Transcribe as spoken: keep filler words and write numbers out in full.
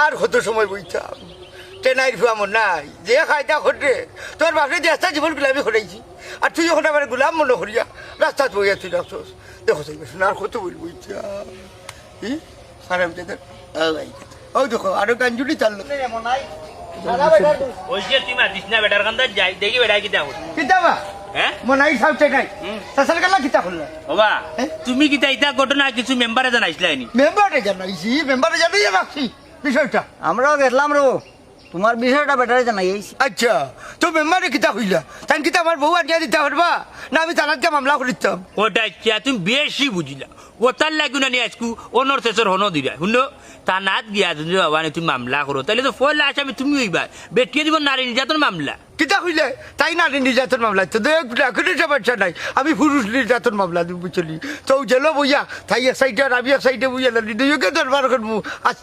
আর কত সময় বইতাম? টেনাইর ফুয়া মনাই, যে কায়দা কররে, তোর বাপরে যে আস্তা জীবন গুলামি করাইছি, আর তুই অখন আমারে গুলাম মনো করিয়া রাস্তাত বইয়া তুই রাখছস। দেখো চাইবে শোনা, আর কত বইল বইতাম? ই? সারা বুঝে দেন। ও ভাই, ও দেখো, আরো গাঞ্জুলি চাললো। ওই যে তুই মাতিস না, বেটার কান্দাত যাই, দেখি বেটায় কিতা করে। কিতা বা? হ্যাঁ? মনাই সাউথে নাই। হুম। চাচার গালা কিতা করলা? ওবা, হ্যাঁ? তুমি কিতা ইতা ঘটনা কিছু মেম্বারে জানাইছিলায়নি? মেম্বারে জানাইছি, মেম্বারে জানাইয়া রাখছি বিষয়টা। আমরাও গেছলাম রে, তুমার বিষয়টা বেটারে জানাই আইছি। আচ্ছা, তো মেম্বারে কিতা কইলা? তাইন কিতা আমার বউ আনিয়া দিতা পারবা? না আমি থানাত গিয়া মামলা করিতাম? ওটা আচ্ছা, তুমি বেশি বুঝিলা। ওটার লাগি না নিয়ে আজকু অনর শেষর হনো দিরা। হুনো, থানাত গিয়া যদি বাবা নি তুমি মামলা করো, তাইলে তো পয়লা আসামি তুমি অইবা। বেটিয়ে দিব নারী নির্যাতন মামলা। কিতা কইলে? তাই নারী নির্যাতন মামলা? তো দেখ, কোনো সমস্যা নাই। আমি পুরুষ নির্যাতন মামলা দিব, বুঝলি? তো জেলো বইয়া, তাই এক সাইডে আর আমি এক সাইডে বইয়া, নারী দুইওকে দরবার করবো। আজ